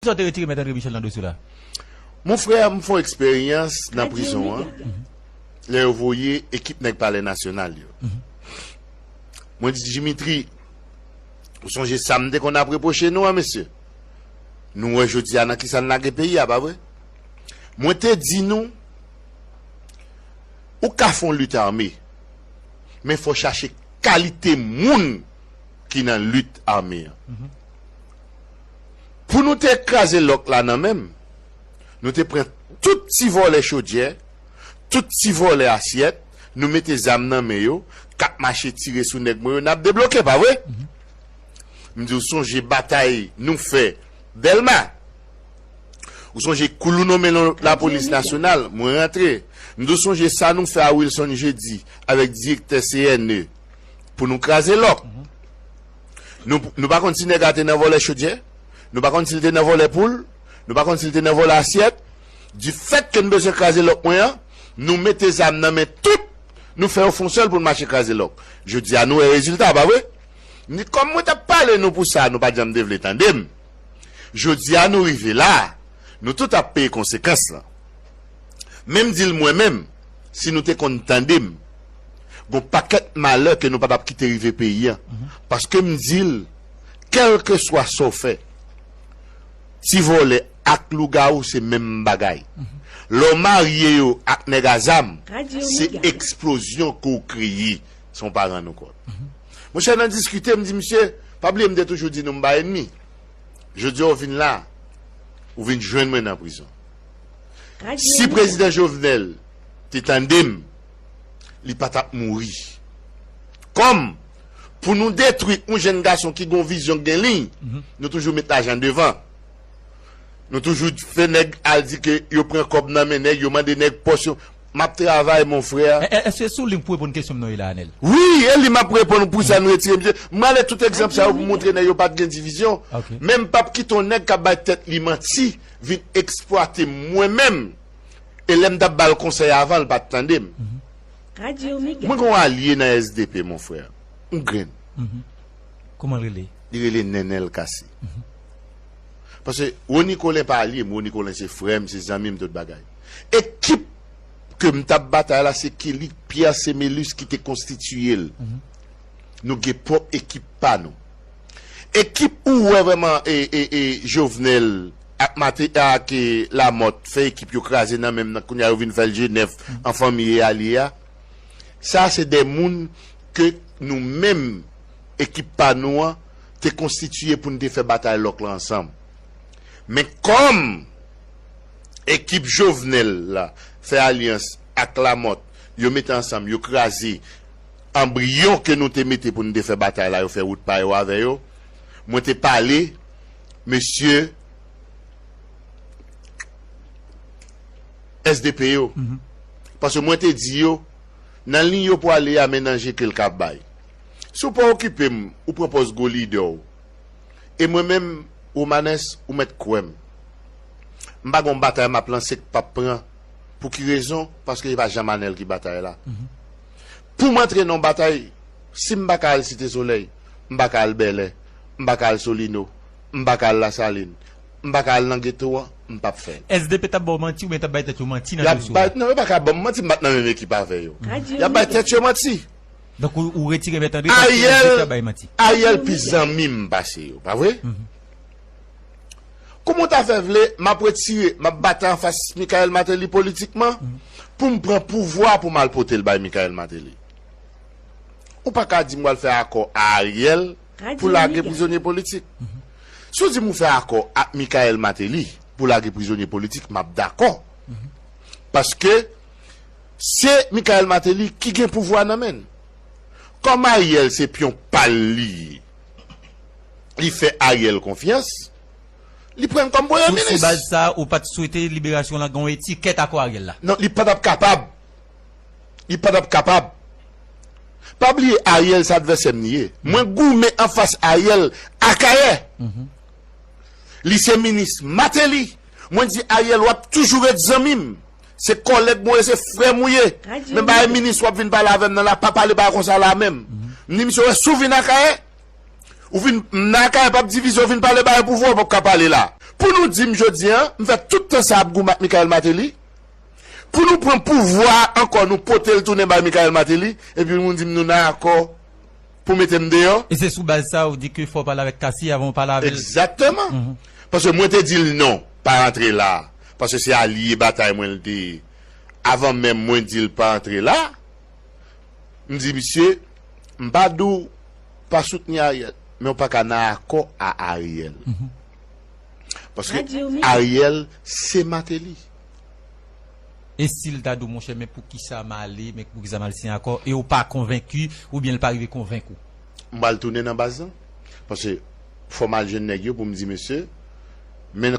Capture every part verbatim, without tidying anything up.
Poukisa w te retire Mèt André Michel nan dosye w la? Mon frè, m fè yon eksperyans nan prizon an. Lè yo voye ekip nèg Palè Nasyonal yo. Mwen di Dimitri, ou sonje sa m te konn ap repwoche nou an, mesye? Nou wè jodi a nan kisa n lage peyi a, pa vre? Mwen te di nou, ou ka fè yon lit ame, men fò chache kalite moun ki nan lit ame an. Pou nou te kraze lòk la nan men m, nou te pran tout ti vòlè chodyè, tout ti vòlè asyèt, nou mete zam nan men yo, k ap mache tire sou nèg mwen yo, n ap debloke, pa vre? M di w sonje batay nou fè Dèlma. Ou sonje kou nou nonmen nan lapolis nasyonal, mwen rantre. M di w sonje sa nou fè a Wilson Jeudi avèk direktè C N E pou nou kraze lòk. Nou, nou pa konn si nèg la te nan vòlè chodyè, nou pa konn si l te nan vòlè poul, nou pa konn si l te nan vòlè asyèt. Difèt ke n bezwen kraze lòk mwen an, nou mete zam nan men tout, nou fè yo fè yon sèl pou n mache kraze lòk. Jodi a, nou wè rezilta, pa vre? Ni kòm mwen t ap pale nou pou sa, nou pa t janm te vle tande m. Jodi a, nou rive la, nou tout ap peye konsekans lan. Men m di l mwen menm, si nou te konn tande m, gon pakèt malè ke nou pa t ap kite rive peyi an. Paske m di l, kèlkeswa sa w fè, ti vòlè ak lougawou se menm bagay. Lè w marye yo ak nèg a zam, se eksplozyon ke w kreye san w pa rann ou kont. Monchè, nan diskite, m di, misye, pa bliye m te toujou di nou m pa ènmi. Jodi a, w vin la, ou vin jwenn mwen nan prizon. Si prezidan Jovenel te tande m, li pa t ap mouri. Kòm pou nou detwi yon jèn gason ki gon vizyon, k gen liy, nou toujou met lajan devan. Nou toujou fè nèg al di ke yo pran kòb nan men nèg, yo mande nèg pòs yo. M ap travay, mon frè. Èske sou liy pou reponn kesyon m nan wi la, Anèl? Wi, e li m ap reponn pou sa nou retire misye. M rale tout egzanp sa yo pou montre nèg yo pa t gen divizyon. Men m p ap kite yon nèg k ap bay tèt li manti vin eksplwate m mwen menm. E lè m t ap ba l konsèy avan, l pa t tande m. Mwen gen yon alye nan S D P, mon frè. Yon grenn. Kòman l rele? Li rele Nènèl Cassy. Paske Rony Colin pa alye m, Rony Colin se frè m, se zanmi m, tout bagay. Ekip ke m t ap batay la, se Kelly Pierre Semelus ki te konstitiye l. Nou gen pwòp ekip pa nou. Ekip ou wè vrèman e, e, e Jovenel ak Mate, ak e, Lamothe fè ekip yo kraze nan men m nan, kounye a yo vin fè l Jenèf an fanmi e alye a. Sa se de moun ke nou menm, ekip pa nou an, te konstitiye pou n te fè batay lòk la ansanm. Men kòm ekip Jovenel la fè alyans ak Lamothe, yo mete ansanm, yo kraze anbriyon ke nou te mete pou n te fè batay la, yo fè wout pa yo avè yo. Mwen te pale, mesye S D P yo. Paske mwen te di yo, nan liy yo pwale a, men danje ke l ka bay. Si w pa okipe m, ou pran pòz gwo lidè w. E mwen menm, Romanes, ou mèt kwè m. M pa gen yon batay m ap lanse k p ap pran. Pou ki rezon? Paske se pa Jean Manel ki batay la. Pou m antre nan yon batay, si m pa ka al Site Solèy, m pa ka al Bèlè, m pa ka al Solino, m pa ka al Lasalin, m pa ka al nan geto an, m p ap fè l. S D P t ap ba w manti oubyen t ap bay tèt yo manti nan dosye w la? Non, yo pa ka ban m manti, m pa t nan menm ekip avè yo. Y ap bay tèt yo manti. Donk, ou, ou retire Mèt André paske S D P ap bay manti. Ariel pi zanmi m pase yo, pa vre? Kòman w ta fè vle, m ap retire, m ap batay anfas Michael Martelly politikman, pou m pran pouvwa pou m al pote l bay Michael Martelly? Ou pa ka di m w al fè akò a Ariel pou lage prizonye politik. Si w di m ou fè akò ak Michael Martelly pou lage prizonye politik, m ap dakò. Paske se Michael Martelly ki gen pouvwa nan men l. Kòm Ariel se pyon pa l li ye, li fè Ariel konfyans, li pran l kòm premye minis. Sou, sou baz sa, ou pa t swete liberasyon l an gen yon etikèt akò Ariel la? Non, li pa t ap kapab. Li pa t ap kapab. Pa bliye, Ariel se advèsè m li ye. Mwen goumen anfas Ariel Akayè. Li se minis Martelly. Mwen di Ariel, w ap toujou ret zanmi m. Se kòlèg mwen ou ye, se frè m ou ye. Men bagay minis w ap vin pale avè m nan la, pa pale bagay konsa la menm. M di misye, wè, si w vin Akayè, ou vin nan Akayè, p ap divize, w vin pale bagay pouvwa, w p ap ka pale la. Pou nou di m jodi a, m fè tout tan sa ap goumen ak Michael Martelly. Pou nou pran pouvwa a ankò, nou pote l tounen bay Michael Martelly, epi nou di m nou nan akò pou mete m deyò. E se sou baz sa ou di ke fò w pale avèk Cassy avan w pale avè l. Egzakteman. Paske mwen te di l non, pa rantre la. Paske se alye batay mwen l te ye. Avan menm mwen di l pa rantre la, m di misye, m pa di w pa soutni Ariel, men w pa ka nan akò a Ariel. Paske Ariel se Martelly. E si l ta di w, monchè, men poukisa m ale, men poukisa m al siyen akò, e w pa konvenki, oubyen l pa rive konvenk ou? M pral tounen nan baz lan. Paske fò m al jwenn nèg yo pou m di, mesye, men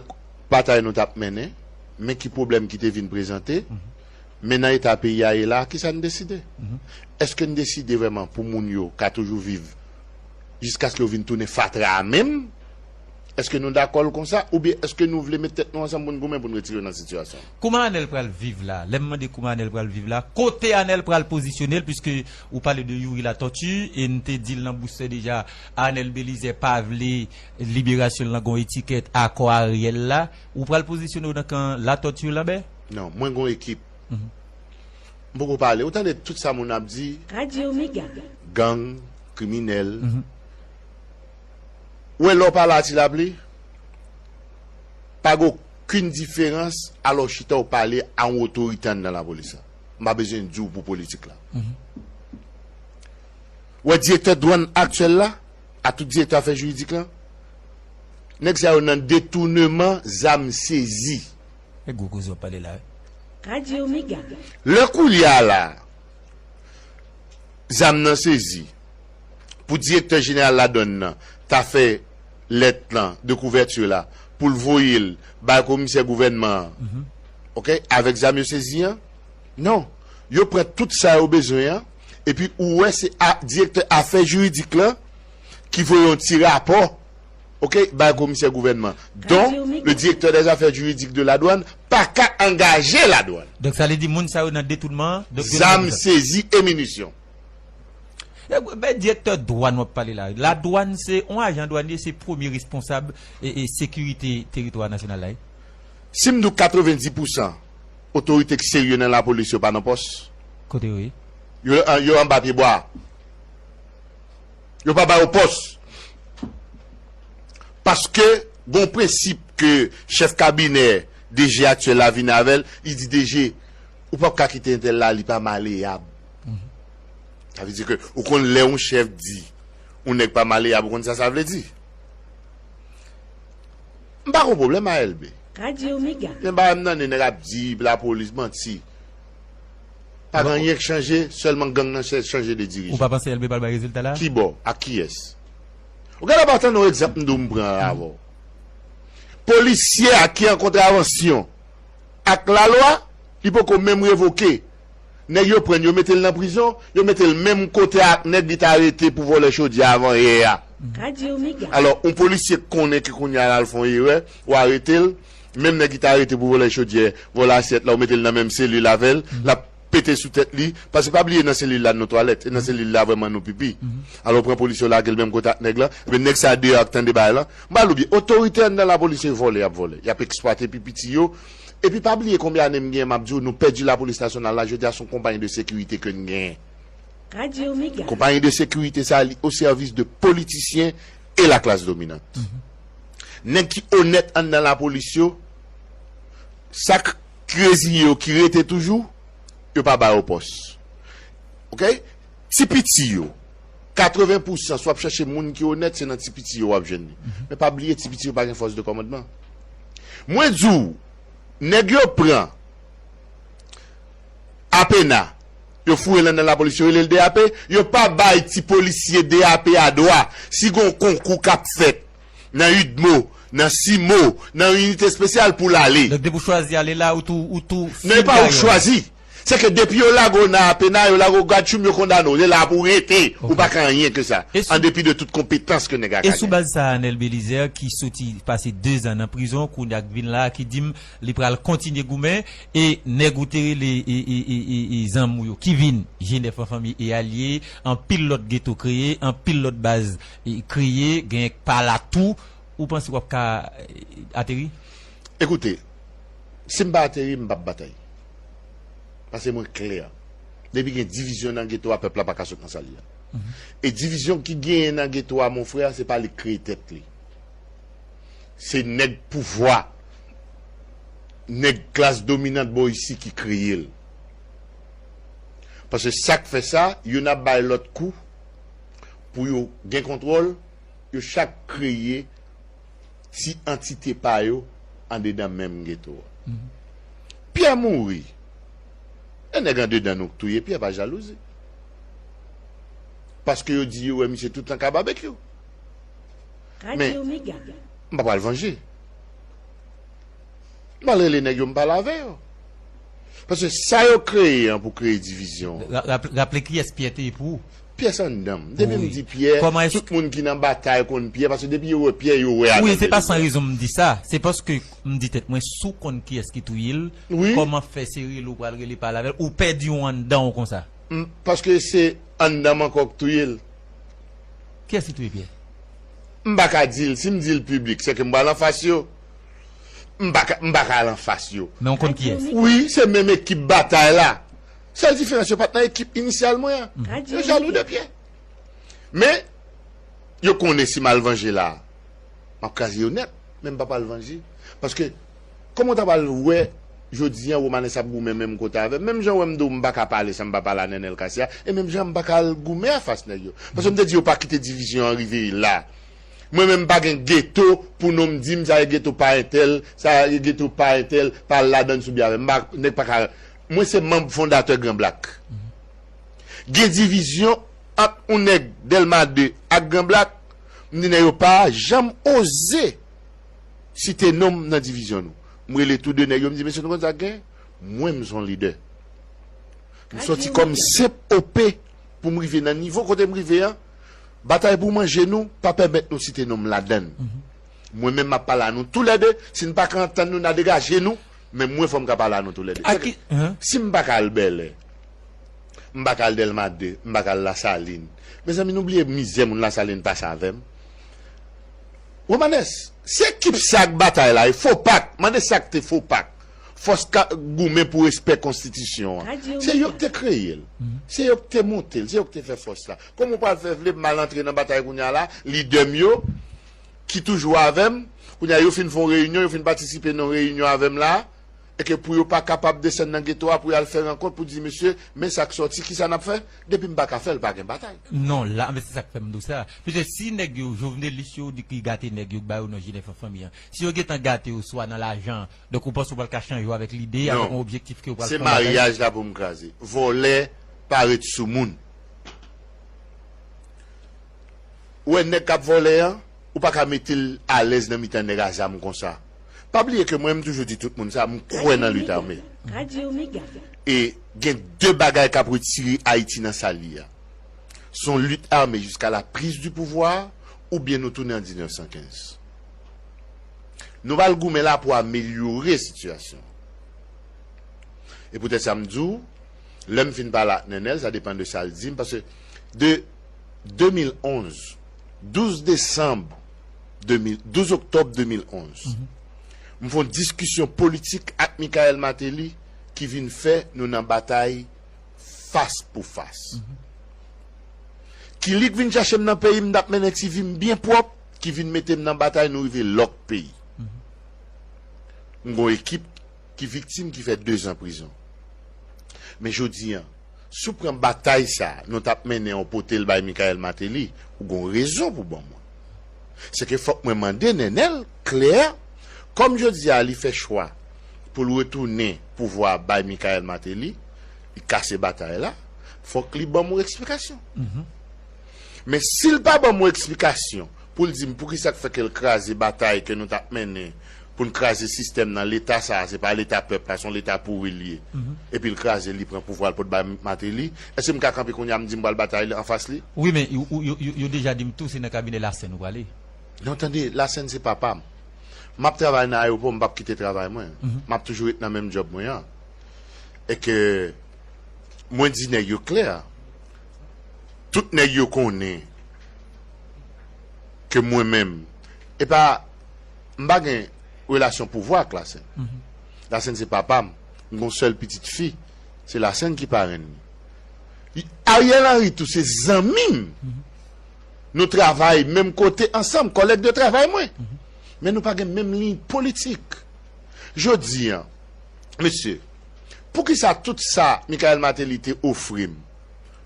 batay nou t ap mennen, men ki pwoblèm ki te vin prezante, men nan eta peyi a ye la, kisa n deside? Èske n deside vrèman pou moun yo ka toujou viv jiskaske yo vin tounen fatra a menm? Èske nou dakò l konsa? Oubyen èske nou vle met tèt nou ansanm pou n goumen pou n retire yo nan sitiyasyon? Kouman Anèl pral viv la? Lè m mande kouman Anèl pral viv la, kote Anèl pral pozisyone l, piske ou pale de Youri Latortue, e n te di l nan boustè deja, Anèl Belizaire pa vle liberasyon l nan gon etikèt akò Ariel la. Ou pral pozisyone w nan kan Latortue Lambert? Non, mwen gon ekip. M poko pale. Ou tande tout sa moun ap di? Radyo Mega. Gang, kriminèl. Ou wè lè w pale a ti lapli, pa gen okenn diferans alò w chita w pale a yon otorite anndan lapolis la. M pa bezwen di w pou politik la. Ou wè direktè dwàn aktyèl la, a tout direktè afè jiridik lan, nèg sa yo nan detouneman zam sezi. E gwo koze w ap pale la wi. Radyo Mega. Lè koulye a la, zam nan sezi, pou direktè jeneral ladwann nan ta fè lèt lan de kouvèti la, pou l voye l bay komisè gouvènman an, oke, avèk zam yo sezi an? Non. Yo pran tout sa yo bezwen an, epi ou wè se a, direktè afè jiridik lan ki voye yon ti rapò, oke, bay komisè gouvènman. Donk, le directeur des affaires juridiques de la douane pa ka angaje ladwann. Donk, sa vle di moun sa yo nan detounman an, donk, yo nan zam sezi e minisyon. E, ben, direktè dwàn w ap pale la. Ladwann, se yon ajan dwanye, se premye responsab e, e sekirite teritwa nasyonal la, wi. Si m di w katrevenndis pousan otorite k serye nan lapolis yo pa nan pòs. Kote yo ye? Yo, yo anba pyebwa. Yo pa ba yo pòs. Paske gon prensip ke chèf kabinè D G aktyèl la vin avè l, li di D G, ou p ap ka kite entèl la, li pa maleyab. Sa vle di ke ou konn lè yon chèf di yon nèg pa maleyab, ou konn sa sa vle di? M pa gon pwoblèm a Elbe. Radyo Mega. Men bagay m tande nèg ap di lapolis manti. Pa gen anyen k chanje, sèlman gang nan chanje de dirijan. Ou pa panse Elbe pral bay rezilta la? Kibò? Ak kiyès? Ou gade, pa tann yon egzanp m di w m pran avè w. Polisye a ki an kontravansyon ak lalwa, li poko menm revoke. Nèg yo pran l, yo mete l nan prizon, yo mete l menm kote ak nèg li t arete pou vòlè chodyè avan yè a. Radyo Mega. Alò, yon polisye k konnen ke kounye a l al fè yon erè, ou arete l, menm nèg ki t arete pou vòlè chodyè, vòlè asyèt la, ou mete l nan menm selil avè l, l ap pete sou tèt li, paske pa bliye nan selil la nou twalèt, e nan selil la vrèman nou pipi. Alò, ou pran polisye, ou lage l menm kote ak nèg la, ebyen nèg sa deyò ap tande bagay la. M pa bliye, otorite anndan lapolis yo vòlè y ap vòlè, y ap eksplwate pi piti yo. Epi pa bliye konbyen ane m gen, m ap di w, nou pèdi lapolis nasyonal la, jodi a se yon konpayi de sekirite ke n genyen. Radyo Mega. Konpayi de sekirite sa, li o sèvis de politisyen e la klas dominant. Nèg ki onèt anndan lapolis yo, sa k, ki reziye yo, ki rete toujou, yo pa ba yo pòs. Oke? Ti piti yo, katreven pousan, si w ap chèche moun ki onèt, se nan ti piti yo w ap jwenn li. Men pa bliye, ti piti yo pa gen fòs de kòmandman. Mwen di w, nèg yo pran Apena, yo foure l anndan lapolis, yo rele l D A P, yo pa bay ti polisye D A P a dwa. Si gon konkou k ap fèt nan UDMO, nan CIMO, nan yon inite espesyal pou l ale. Donk, depi w chwazi ale la, ou tou, ou tou fin gaye. Non, e pa ou k chwazi. Se ke depi yo lage w nan Apena, yo lage w gad tchoum, yo kondane w. Se la pou w rete. Ou pa ka anyen ke sa. An depi de tout konpetans ke nèg la ka genyen. E sou baz sa, Anèl Belizaire, ki soti pase dezan nan prizon, kounye a k vin la, ki di m li pral kontinye goumen, e nèg ou te rele, e, e, e, e, e zanmi w yo, ki vin, G nèf an fanmi e alye, anpil lòt geto kreye, anpil lòt baz, e, kreye, genyen k pa la tou. ou panse w ap ka eh, ateri? Ekoute, si m pa ateri, m p ap batay. Paske mwen klè. Depi gen divizyon nan geto a, pèp la pa ka sot nan sa l ye a. E divizyon ki genyen nan geto a, mon frè, se pa li k kreye tèt li. Se nèg pouvwa, nèg klas dominant bò isi ki kreye l. Paske sa k fè sa, youn ap bay lòt kou pou yo gen kontwòl, yo chak kreye ti antite pa yo andedan menm geto a. Pyè mouri. E nèg andedan nou k touye Pyè pa jalouzi. Paske yo di yo wè misye tout tan ka babekyou. Men, m pa pral vanje. M al rele nèg yo, m pale avè yo. Paske sa yo kreye an pou kreye divizyon. Ra- rap- Raple kiyès Pyè te ye pou ou? Pyè se anndan m. Depi m Wi. Di Pyè, Kòman èske tout moun ki nan batay konn Pyè, paske depi yo wè Pyè, yo wè Wi, avè l se pa deja. San rezon m di sa. Se paske m di tèt mwen, si w konn kiyès ki touye l, Wi. Kòman fè se rele w pral rele pale avè l, ou pèdi w anndan w konsa? M- Paske se anndan m ankò k touye l. Kiyès ki touye Pyè? M pa ka di l. Si m di l piblik, se ke m pral anfas yo. M pa ka, m pa ka al anfas yo. Men w konn kiyès? Wi, se menm ekip batay la. Sèl diferans, yo pa t nan ekip inisyal mwen an. Yo jalou de Pyè. Men, yo konnen si m al vanje la, m ap kraze yo nèt. Men m p ap al vanje. Paske, kòman w ta pral wè, jodi an, Romanes ap goumen menm kote avè m? Menm jan w wè m di w m pa ka pale san m pa pale a Nènèl Cassy a, e menm jan m pa ka al goumen anfas nèg yo. Paske m te di yo pa kite divizyon an rive la. Mwen menm m pa gen geto pou non m di m sa e geto pa entèl, sa e geto pa entèl, pa al ladan l sou byen avè m. M pa, nèg pa ka, mwen se manm fondatè Gran Blak. Gen divizyon ant yon nèg Dèlma de ak Gran Blak, m di nèg yo pa janm oze site non m nan divizyon nou. M rele tou de nèg yo, m di, "Mesye, nou konn sa k gen? Mwen, m se yon lidè. M sòti kòm senp O P pou m rive nan nivo kote m rive an. Batay pou manje nou pa pèmèt nou site non m ladan l. Mwen menm, m ap pale a nou toulède. Si n pa ka antann nou, n a degaje nou. Men mwen, fò m ka pale a nou toulède." Sa ki, si m pa ka al Bèlè, m pa ka al Dèlma de, m pa ka al Lasalin. Mezanmi, nou bliye mizè moun Lasalin pase avè m. Romanes, se ekip sa k batay la, e Fopak, mande sa k te Fopak. Fòs ka goumen pou respè konstitisyon an. Se yo k te kreye l. Se yo k te monte l, se yo k te fè fòs la. Kòman w pral fè vle m al antre nan batay kounye a la, lidè m yo, ki toujou avè m, kounye a yo fin fè yon reyinyon, yo fin patisipe nan yon reyinyon avè m la, e ke pou yo pa kapab desann nan geto a pou y al fè rankont pou di, "Mesye, men sa k sòti, kisa n ap fè?" Depi m pa ka fè l, pa gen batay. Non, la, men se sa k fè m di w sa. Paske si nèg yo, jovenelis yo, di ki gate nèg yo, k ba yo non Jenèf an fanmi an, si yo gentan gate yo, swa nan lajan, donk ou panse w pral ka chanje w avèk lide, avèk yon objektif ke w pral pran bagay? Se maryaj la pou m kraze. Vòlè pa ret sou moun. Ou wè nèg k ap vòlè an, ou pa ka mete l alèz nan mitan nèg a zam konsa. Pa bliye ke mwen, m toujou di tout moun sa, m kwè nan lit ame. E gen de bagay k ap retire Ayiti nan sa l ye a. Se yon lit ame jiska la prise du pouvoir, oubyen nou tounen an diznèf san kenz. Nou pral goumen la pou amelyore sitiyasyon. E poutèt sa m di w, lè m fin pale ak Nènèl, sa depann de sa l di m, paske de de mil onz, douz desanm de mil, douz oktòb de mil onz, m fè yon diskisyon politik ak Michael Martelly ki vin fè nou nan batay fas pou fas. Ki li k vin chache m nan peyi m, t ap mennen ti vi m byen pwòp, ki vin mete m nan batay, nou rive lòk peyi. M gon ekip ki viktim, ki fè dezan prizon. Men jodi an, si w pran batay sa a, nou t ap mennen an, w pote l bay Michael Martelly, ou gon rezon pou ban mwen. Se ke fòk mwen mande Nènèl klè, kòm jodi a li fè chwa pou l retounen pouvwa a bay Michael Martelly, li kase batay la, fòk li ban m yon eksplikasyon. Men si l pa ban m yon eksplikasyon pou l di m poukisa k fè ke l kraze batay ke nou t ap mennen pou n kraze sistèm nan, leta sa a, se pa leta pèp la, se yon leta pouri l ye. Epi l kraze l, li pran pouvwa l pot bay Martelly. Èske m ka kanpe kounye a m di m pral batay anfas li? Wi, men yo, yo, yo, yo deja di m tou se nan kabinè Lasèn ou prale. Non, tande, Lasèn se papa m. M ap travay nan ayewopò, m p ap kite travay mwen. M ap toujou ret nan menm djòb mwen an. E ke mwen di nèg yo klè, tout nèg yo konnen ke mwen menm, e pa M pa gen relasyon pouvwa ak Lasèn. Lasèn se papa m. M gen yon sèl pitit fi. Se Lasèn ki parenn li. Ariel Henry tou se zanmi m. Nou travay menm kote ansanm, kòlèg de travay mwen. Men nou pa gen menm liy politik. Jodi a, mesye, poukisa tout sa Michael Martelly te ofri m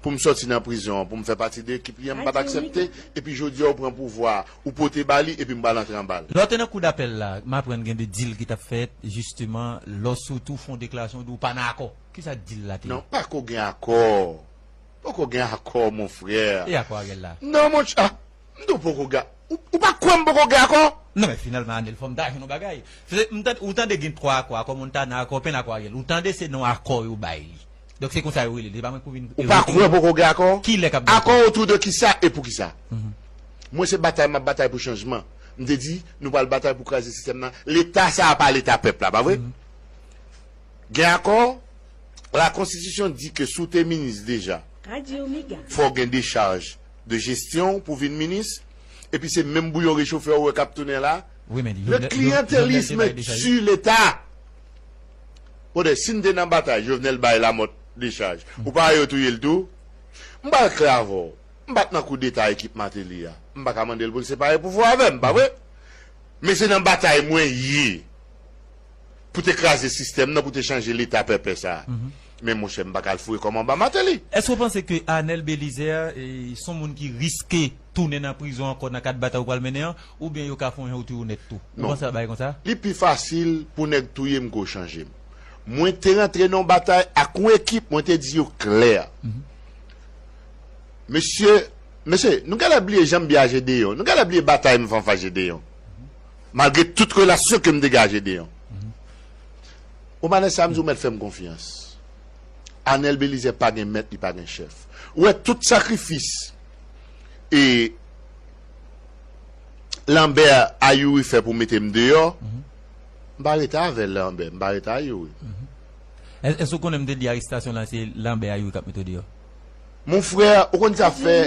pou m sòti nan prizon an, pou m fè pati de ekip li an, m pa t aksepte, epi jodi a ou pran pouvwa a, ou pote ba li, epi m pral antre anba l. Lè w te nan kou dapèl la, m aprann gen de deal ki t ap fèt, jisteman, lè w sot ou fè yon deklarasyon, ou di w pa nan akò. Kisa deal la te ye? Non, pa ko gen akò. Poko gen akò, mon frè. E akò Ariel la? Non, monchè, ah, m di w poko gen, ou, ou pa kwè m poko gen akò? Non, men finalman, Anel, fò m ta jwenn yon bagay. Se, m tande, ou tande gen twa akò, akò Montana, akò Pèn, akò Ariel. Ou tande se non akò yo bay li. Donk se konsa yo rele l. Se pa mwen ki pou vin. Ou pa kwè poko gen akò? Ki lè k ap gen akò? Akò otou de kisa e pou kisa? Mwen se batay m ap batay pou chanjman. M te di, nou pral batay pou kraze sistèm nan. Leta sa a pa leta pèp la, pa vre? Gen akò, la konstitisyon di ke si w te minis deja, fò w gen dechaj de jesyon pou vin minis, epi se menm bouyon rechofe w wè k ap tounen la. Le clientélisme tue l'État. Brother, si n te nan batay, Jovenel bay Lamothe dechaj. Ou pa wè yo touye l tou? M pral klè avè w. M pa t nan koudeta ekip Martelly a. M pa ka mande l pou l separe pouvwa avè m, pa vre? Men se nan batay mwen ye pou te kraze sistèm nan, pou te chanje leta pèpè sa a. Men monchè, m pa ka al foure kò m anba Martelly. Èske w panse ke Anel Belizaire, e, se yon moun ki riske tounen nan prizon ankò nan kad batay ou pral mennen an, oubyen yo ka fè yon jan ou touye w nèt tou? Ou panse bagay konsa? Li pi fasil pou nèg touye m ke w chanje m. Mwen te rantre nan yon batay ak yon ekip, mwen te di yo klè. Mesye, mesye, nou genlè bliye jan m byen a Jedeyon. Nou genlè bliye batay m fè anfas Jedeyon. Malgre tout relasyon ke m te gen a Jedeyon. Ou pa nan sa m di w mèt fè m konfyans. Anel Belizaire pa gen mèt, li pa gen chèf. Ou wè tout sakrifis e Lambert a Youri fè pou mete m deyò, m pa rete avè Lambert, m pa rete a Youri. Èske w konnen m te di arestasyon lan se Lambert a Youri k ap mete w deyò? Mon frè, ou konn sa fè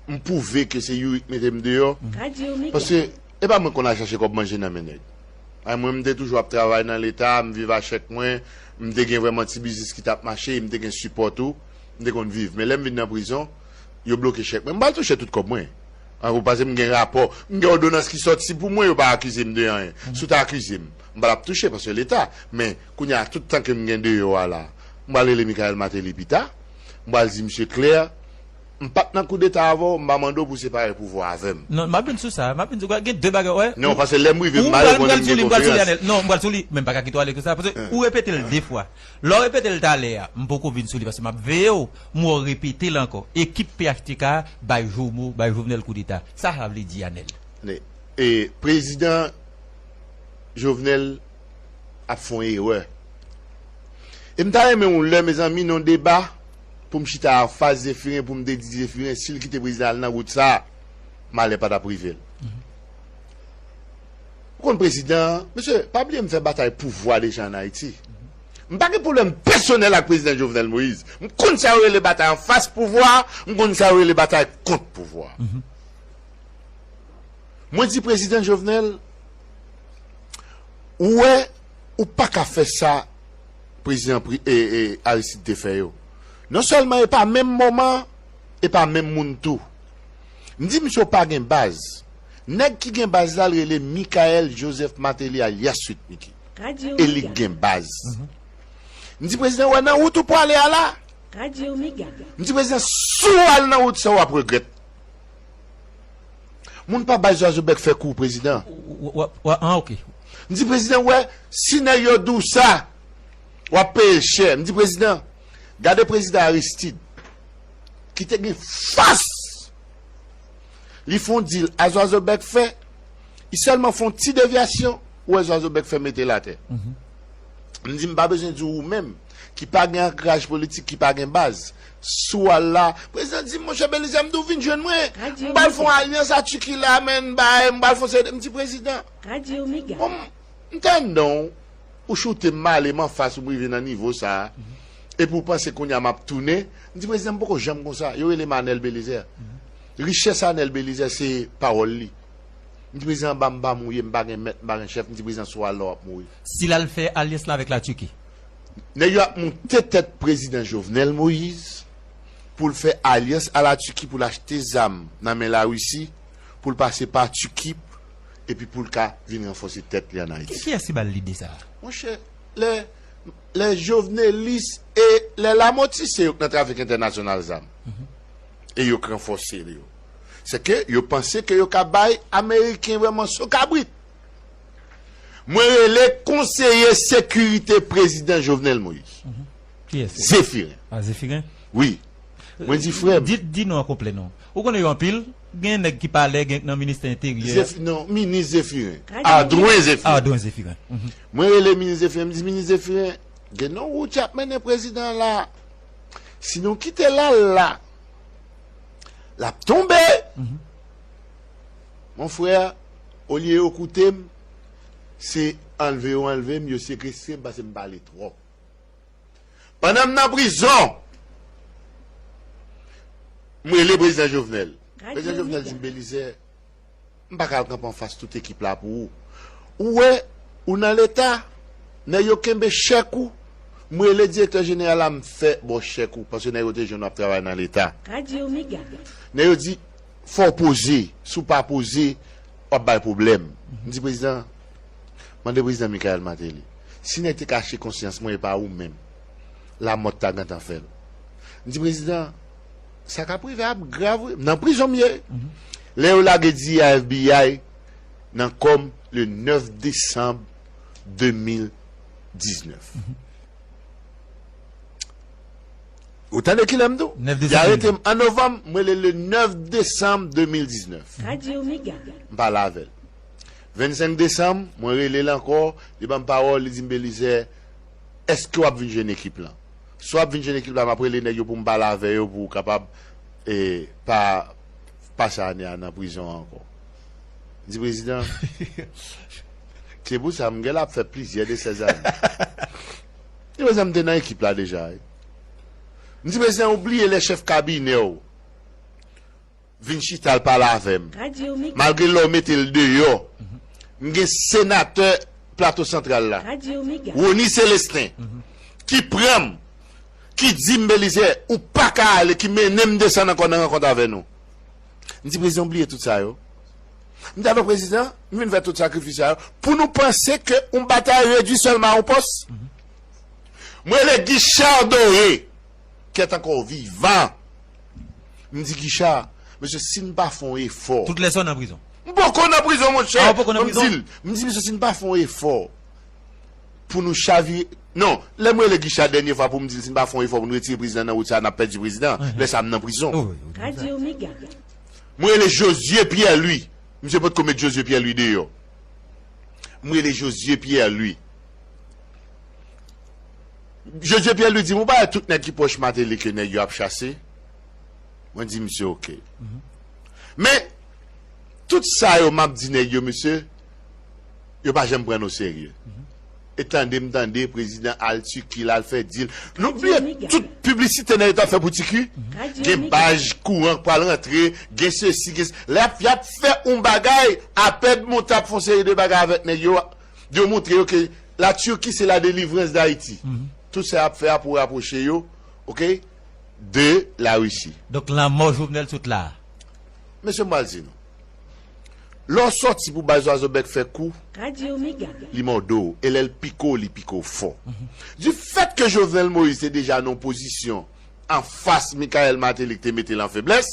m pwouve ke se Youri k mete m deyò? Paske e pa mwen k konn al chache kòb manje nan men nèg. Ay, mwen, m te toujou ap travay nan leta, m viv a chèk mwen, m te gen vrèman ti biznis ki t ap mache, m te gen sipò tou, m te konn viv. Men lè m vin nan prizon, yo bloke chèk mwen. M pral touche tout kòb mwen. An, ou panse m gen rapò, m gen òdonans ki sòti pou mwen, yo pa akize m de anyen. Si w ta akize m, m pa t ap touche paske leta. Men kounye a, tout tan ke m gen deyò a la, m pral rele Michael Martelly pita, m pral di misye klè, m pa t nan koudeta avè w, m pa mande w pou separe pouvwa avè m. Non, m ap vin sou sa, m ap vin sou, gen de bagay, wè. Non, paske lè m rive, m ale, ou konnen m gen konferans. Non, m pral sou li, men m pa ka kite w ale konsa, paske ou repete l de fwa. Lè w repete l talè a, m poko vin sou li, paske m ap veye w, m wè w repete l ankò. Ekip P H T K bay Jomo, bay Jovenel koudeta. Sa sa vle di, Anel? E prezidan Jovenel ap fè yon erè. E m ta renmen yon lè, mezanmi, nan yon deba, pou m chita anfas Zephirin, pou m te di Zephirin, si l kite prezidan al nan wout sa a, malè pa t ap rive l. Ou konn prezidan, mesye, pa bliye m fè batay pouvwa deja ann Ayiti. M pa gen pwoblèm pèsonèl ak prezidan Jovenel Moïse. M konn sa yo rele batay anfas pouvwa, m konn sa yo rele batay kont pouvwa. Mwen di prezidan Jovenel, ou wè, ou pa ka fè sa prezidan Pri- e, e, Aristide te fè yo. Non sèlman e pa menm moman, e pa menm moun tou. M di misye ou pa gen baz. Nèg ki gen baz la, l rele Michael Joseph Martelly alyas Sweet Micky. E li k gen baz. M di prezidan, wè nan wout ou pwale a la. M di prezidan, si w al nan wout sa, w ap regrèt. Moun pa bay zwazo bèk fè kou, prezidan. An, oke. M di prezidan, wè, si nèg yo di w sa, w ap peye l chè. M di prezidan, gade prezidan Aristide, ki te gen fòs. Li fè yon dil a zwazo bèk fè, li sèlman fè yon ti devyasyon, ou wè zwazo bèk fè mete l atè. M di, m pa bezwen di w ou menm, ki pa gen ankraj politik, ki pa gen baz. Si w al la, prezidan di m, monchè Belizaire, m di w vin jwenn mwen. M pral fè yon alyans a Tiki la, men, bay, m pral fè yon seri de, m di, prezidan, bon, m tande w, ou choute m, m ale, m anfas ou, m rive nan nivo sa a. Epi w panse kounye a m ap tounen. M di, prezidan, m poko janm konsa. Yo rele m Anel Belizaire. Richès Anel Belizaire, se pawòl li. M di prezidan, anba m pa mouri, m pa gen mèt, m pa gen chèf. M di prezidan, si w al la w ap mouri. Si l al fè alyans la avèk Latiki. Nèg yo ap moute tèt prezidan Jovenel Moïse pou l fè alyans a Latiki pou l achte zam nan men Larisi pou l pase pa Tiki epi pou l ka vin ranfòse tèt li ann Ayiti. Kiyès ki ba l lide sa a? Monchè, lè lè jovenelis e lè Lamothe se yo k nan trafik entènasyonal zam e yo k ranfòse yo. Se ke yo panse ke yo ka bay Ameriken vrèman so kabrit. Mwen rele konseye sekirite prezidan Jovenel Moïse. Kiyès? Zephirin. Ah, Zephirin? Wi. Mwen di frè m. Di, di non an konplè non. Ou konnen yo anpil, gen nèg ki pa lè, gen nan ministè enteryè. Zeph, non, minis Zephirin. Adwen Zephirin. Adwen Zephirin. Mwen rele minis Zephirin, m di minis Zephirin, gen yon wout y ap mennen prezidan an la. Si nou kite l al la, l ap tonbe. Mon frè, olye yo koute m, se anlve yo anlve m, yo sekestre m paske m pale twòp. Pandan m nan prizon, m rele prezidan Jovenel. Prezidan Jovenel di m, Belizaire, m pa ka al kanpe anfas tout ekip la pou ou. Ou wè, ou nan Leta, nèg yo kenbe chèk ou. M rele direktè jeneral la, m fè ba w chèk ou, paske nèg yo te jwenn w ap travay nan Leta. Nèg yo di, fò w poze, si w pa poze, w ap bay pwoblèm. M di prezidan, mande prezidan Michaël Martelly, si nèg te ka achte konsyans mwen e pa ou menm, Lamothe ta gentan fè l. M di prezidan, sa k ap rive ap grav wi. M nan prizon m ye. Lè yo lage diri a FBI nan kò m le nèf desanm de mil diznèf. Ou tande kilè m di w? Y arete m an novanm, m rele le nèf desanm de mil diznèf. M pale avè l. Vennsenk desanm, mwen rele l ankò, li ban m pawòl, li di m, Belizaire, èske w ap vin jwenn ekip lan? Si w ap vin jwenn ekip la, m ap rele nèg yo pou m pale avè yo pou w kapab e, pa pase ane a nan prizon an ankò. M di prezidan, se pou sa m genlè ap fè plizyè de sèz ane. M di prezidan, m te nan ekip la deja wi. M di prezidan, ou bliye lè chèf kabinè w vin chita l pale avè m. Malgre lè w mete l deyò, m gen senatè Plato Santral la, Rony Célestin, ki pran m, ki di m, Belizaire, ou pa ka ale, ki mennen m desann ankò nan rankont avè nou. M di prezidan, w bliye tout sa yo. M di alò prezidan, m vin fè tout sakrifis sa yo pou nou panse ke yon batay redui sèlman a yon pòs. M rele Guichard Doré, ki est encore vivant. M di Guichard, mesye, si n pa fè yon efò. Tout lè sa w nan prizon? M poko nan prizon, monchè. Ah, ou poko nan prizon? M di l, m di, mesye, si n pa fè yon efò pou nou chavire. Non, lè m rele Guichard dènye fwa pou m di l si n pa fè yon efò pou n retire prezidan nan wout sa a, n ap pèdi prezidan. Lè sa a, m nan prizon. M rele Josué Pierre Louis. Misye potko met Josué Pierre Louis deyò. M rele Josué Pierre Louis. Josué Pierre Louis di m, ou pa wè tout nèg ki pwòch Martelly ke nèg yo ap chase? Mwen di misye, oke. Men, tout sa yo m ap di nèg yo, mesye, yo pa janm pran n oserye. E tande m tande prezidan al Tiki, l al fè dil. Nou bliye tout piblisite nèg yo t ap fè pou Tiki. Gen baj kouran k pral rantre, gen sesi, gen s-, lè y ap, y ap fè yon bagay, apèd monte ap fè yon seri de bagay avèk nèg yo, yo montre yo ke la Turquie c'est la délivrance d'Haïti. Tout sa y ap fè a pou rapwoche yo, oke, de Larisi. Donk lanmò Jovenel sot la a. Mesye, m pral di nou. Lè w sòti pou bay zwazo bèk fè kou, li mòde w. E lè l pike w, li pike w fò. Du fait que Jovenel Moïse te deja nan yon pozisyon anfas Michaël Martelly ki te mete l an feblès,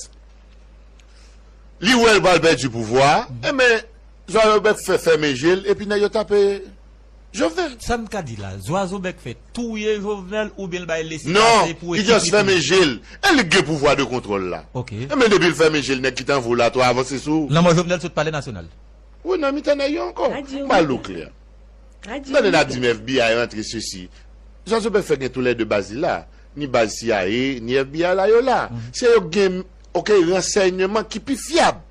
li wè l pral pèdi pouvwa a, enben, zwazo bèk fè fèmen je l, epi nèg yo tape Jovenel. Sa m ka di la, zwazo bèk fè touye Jovenel oubyen l bay lese pase pou ekip li touye? Non, li just fèmen je l. E li k gen pouvwa de kontwòl la. Enben depi l fèmen je l, nèg ki t anvo l la tou avanse sou. Lanmò Jovenel sot Palè Nasyonal. Wi, nan mitan nèg yo ankò. M pral di w klè. M tande n ap di m FBI rantre sesi. Zwazo bèk fè gen toulède baz li la. Ni baz CIA, ni FBI la yo la. Se yo k gen, oke, ransèyman ki pi fyab.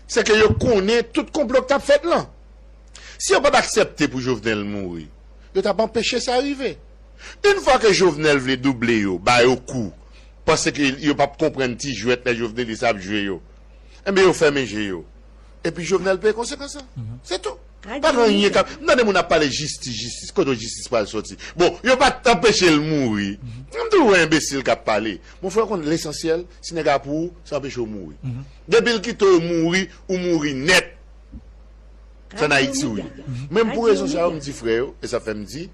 Se ke yo konnen tout konplo k t ap fèt lan. Si yo pa t aksepte pou Jovenel mouri, yo t ap anpeche sa rive. Yon fwa ke Jovenel vle double yo, ba yo kou, panse ke yo p ap konprann ti jwèt lè Jovenelis ap jwe yo, enben yo fèmen je yo. Epi Jovenel peye konsekans lan. Se tou. Pa gen anyen k ap, m tande moun ap pale jistis, jistis. Kote jistis pral soti? Bon, yo pa t anpeche l mouri. M toujou wè enbesil k ap pale. Mon frè, w konn lesansyèl, si nèg la pou ou, sa anpeche w mouri. Depi l kite w mouri, ou mouri nèt. Se ann Ayiti ou ye. Men m pou rezon sa yo, m di frè yo, e sa fè m di,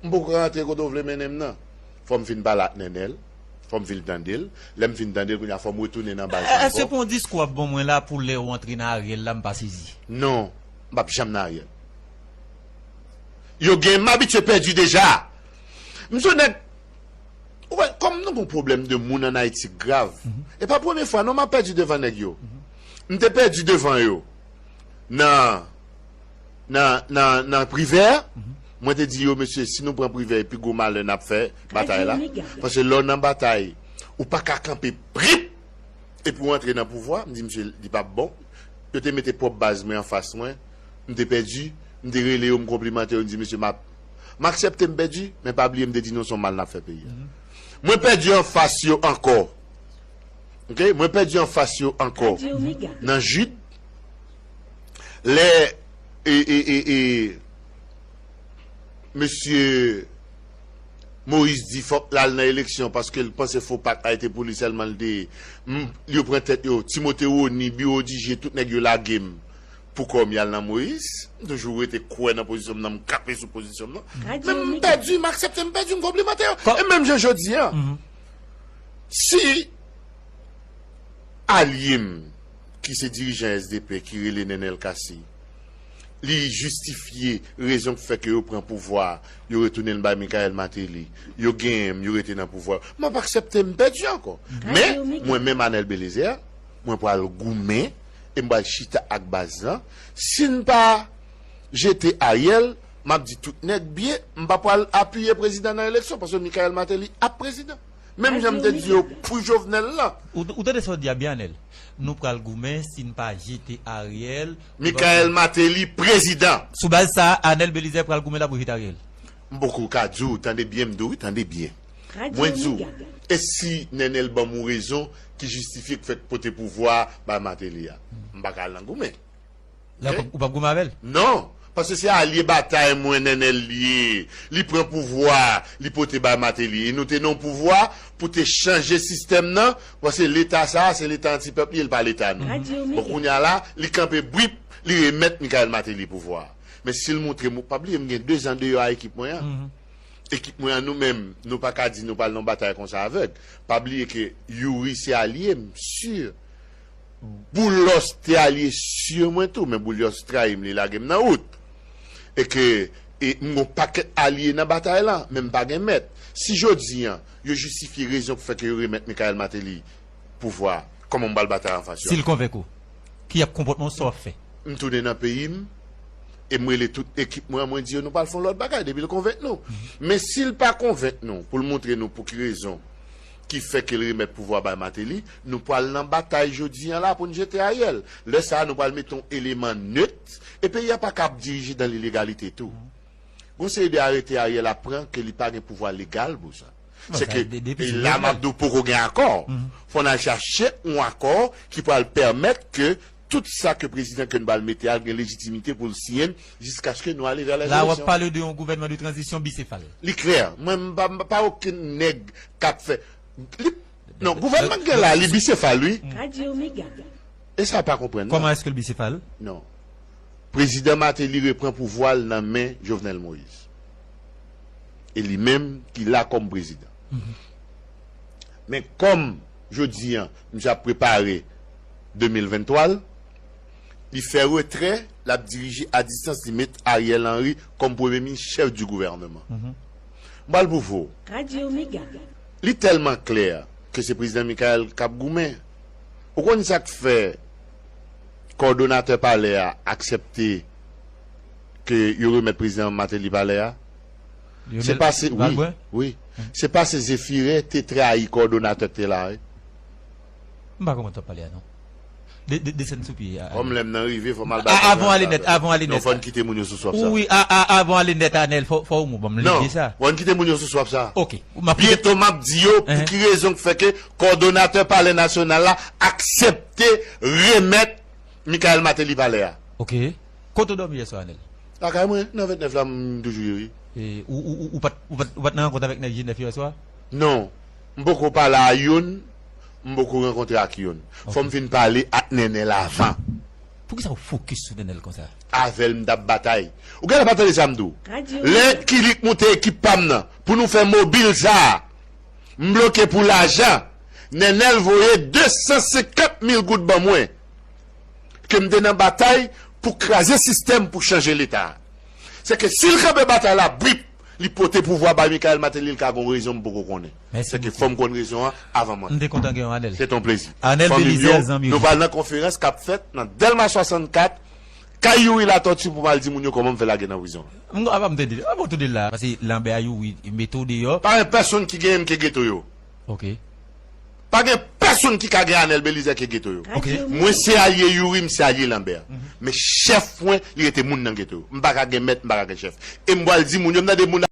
m poko ka rantre kote w vle mennen m nan. Fò m fin pale ak Nènèl, fò m fin tande l. Lè m fin tande l, kounye a fò m retounen nan baz la ankò. Èske pou yon diskou w ap ban mwen la pou lè w antre nan Ariel la, m pa sezi? Non, m p ap janm nan Ariel. Yo gen, m abitye pèdi deja. M se nèg, ou wè, kòm nou gen pwoblèm de moun ann Ayiti grav, e pa premye fwa non m ap pèdi devan nèg yo. M te pèdi devan yo nan, nan, nan, nan Privè. Mwen te di yo, mesye, si nou pran Privè, e pi gwo malè n ap fè batay la. Paske lè w nan batay, ou pa ka kanpe prip epi w antre nan pouvwa. M di, mesye, li p ap bon. Yo te mete pwòp baz mwen anfas mwen. M te pèdi. M te rele yo, m konplimante yo, m di, mesye, m ap, m aksepte m pèdi, men pa bliye m te di nou se yon mal n ap fè peyi a. Mwen pèdi anfas yo ankò. Ok? Mwen pèdi anfas yo ankò. Nan Jid, lè, e, e, e, e, mesye Moïse di fòk l al nan eleksyon paske l panse fo pak la te pou li sèlman l te ye. M, yo pran tèt yo, Timote Rony, Biwo Di Je, tout nèg yo lage m pou kò m y al nan Moïse. M toujou rete kwè nan pozisyon m nan, m kanpe sou pozisyon m nan. Men m pèdi, m aksepte m pèdi, m konplimante yo. E menm jan jodi a, si alye m ki se dirijan S D P ki rele Nènèl Cassy, li jistifye rezon k fè ke yo pran pouvwa a, yo retounen l bay Michael Martelly, yo genyen m, yo rete nan pouvwa a, m ap aksepte m pèdi ankò. Men, mwen menm Anèl Belizaire, mwen pral goumen e m pral chita ak baz lan. Si n pa jete Ariel, m ap di tout nèg byen, m pa pral apiye prezidan nan eleksyon, paske Michael Martelly ap prezidan. Menm jan m te di yo pou Jovenel lan. Ou, ou tande sa w di a byen, Anèl? Nou pral goumen si n pa jete Ariel. Michael Martelly, prezidan. Sou baz sa a, Anèl Belizaire pral goumen la pou jete Ariel. M poko ka di w, tande byen, m di w, wi, tande byen. Mwen di w, e si Nènèl ban m yon rezon ki jistifye k fè k pote pouvwa a bay Martelly a? M pa ka al nan goumen. La, ou p ap goumen avè l? Non. Paske se alye batay mwen, Nènèl li ye. Li pran pouvwa, li pote bay Martelly. E nou te nan yon pouvwa pou te chanje sistèm nan. Paske Leta sa a, se Leta anti-pèp li ye, li pa Leta nou. Bon, kounye a la, li kanpe bwip, li remèt Michael Martelly pouvwa a. Men si l montre m, pa bliye, m gen de zan deyò a ekip mwen an. Ekip mwen an, nou menm, nou pa ka di nou pral nan batay konsa avèg. Pa bliye ke Youri se alye m, si. Boulos te alye si mwen tou, men Boulos trayi m, li lage m nan wout. E ke, e m gon pakèt alye nan batay lan, men m pa gen mèt. Si jodi an, yo jistifye rezon k fè ke yo remèt Michael Martelly pouvwa, kòman m pral batay anfas yo? Si l konvenk ou, ki ap konpòtman w, sa w ap fè? M tounen nan peyi m, e m rele tout ekip mwen an, mwen di yo nou pral fè yon lòt bagay, depi l konvenk nou. Men si l pa konvenk nou, pou l montre nou pou ki rezon ki fè ke l remèt pouvwa bay Martelly, nou pral nan batay jodi an la pou n jete Ariel. Lè sa a, nou pral mete yon eleman net, e peyi a pa ka ap dirije dan ilegalite tou. Gon seri de arete Ariel ap pran ke li pa gen pouvwa legal pou sa. Se ke, e la m ap di w poko gen akò. Fò n al chache yon akò ki pral pèmèt ke tout sa ke prezidan ke n pral mete a gen lejitimite pou l siyen jiskaske nou ale vè lè eleksyon. La, w ap pale de yon gouvènman de tranzisyon bisefal. Li klè. Mwen, m pa, m pa okenn nèg k ap fè. Li, non, gouvènman k gen la, li bisefal, wi. E sa pa konprann, non. Kòman èske l bisefal? Non. Prezidan Martelly repran pouvwa l nan men Jovenel Moïse. E li menm ki la kòm prezidan. Men kòm jodi an, misye ap prepare de mil venntwa l, li fè retrè, l ap dirije a distans, li met Ariel Henry kòm premye minis, chèf di gouvènman. M pral pwouve w. Li tèlman klè ke se prezidan Michael k ap goumen. Ou konn sa k fè kòdonatè palè a aksepte ke yo remèt prezidan Martelly palè a? Se paske, wi, wi. Se paske Zéphirin te trayi kòdonatè k te la, wi. M pa konprann sa w ap pale a, non. De, de, desann sou pye a. Kòm lè m nan rive, fò m al bay kòdonatè. Avan ale nèt, avan ale nèt. Non, fò n kite moun yo sou swap sa. Wi, a, a, avan ale nèt, Anèl, fò, fò ou ban m lide sa. Non, fò n kite moun yo sou swap sa. Ok. Byento m ap di yo pou ki rezon k fè ke kòdonatè palè nasyonal la aksepte remèt Michael Martelly palè a. Ok. Kote w dòmi yèswa, Anèl? Lakay mwen, nan vennèf la, m toujou ye, wi. E, ou, ou, ou, ou pa t ou pa t- ou pa t nan rankont avèk nèg G nèf yèswa? Non, m poko pale a youn, m poko rankontre ak youn. Fò m fin pale ak Nènèl avan. Poukisa w fokis sou Nènèl konsa? Avè l, m t ap batay. Ou genlè pa tande sa m di w. Lè Kilik moute ekip pa m nan, pou nou fè mobil sa a, m bloke pou lajan. Nènèl voye de san senkant mil goud ban mwen. Ke m te nan batay pou kraze sistèm pou chanje Leta. Se ke si l kanpe batay la, bwip, li pote pouvwa bay Michael Martelly, li ka gon rezon m poko konnen. Se ke fò m konn rezon an avan m antre. M te kontan gen yon Anèl. Se ton plezi. Anèl Belizaire, zanmi. Nou pral nan konferans k ap fèt nan Dèlma swasannkat, kay Youri Latortue pou m al di moun yo kòman m fè lage nan prizon. M apa m te di, apa m te di la, paske Lanbè a Youri mete w deyò. Pa gen pèsonn ki genyen m ke geto yo. Ok. Pa gen pèsonn ki ka gen Anèl Belizaire ke geto yo. Ok. Mwen se alye Youri, m se alye Lanbè. Men chèf mwen, li rete moun nan geto yo. M pa ka gen mèt, m pa ka gen chèf. E m pral di moun yo, m tande moun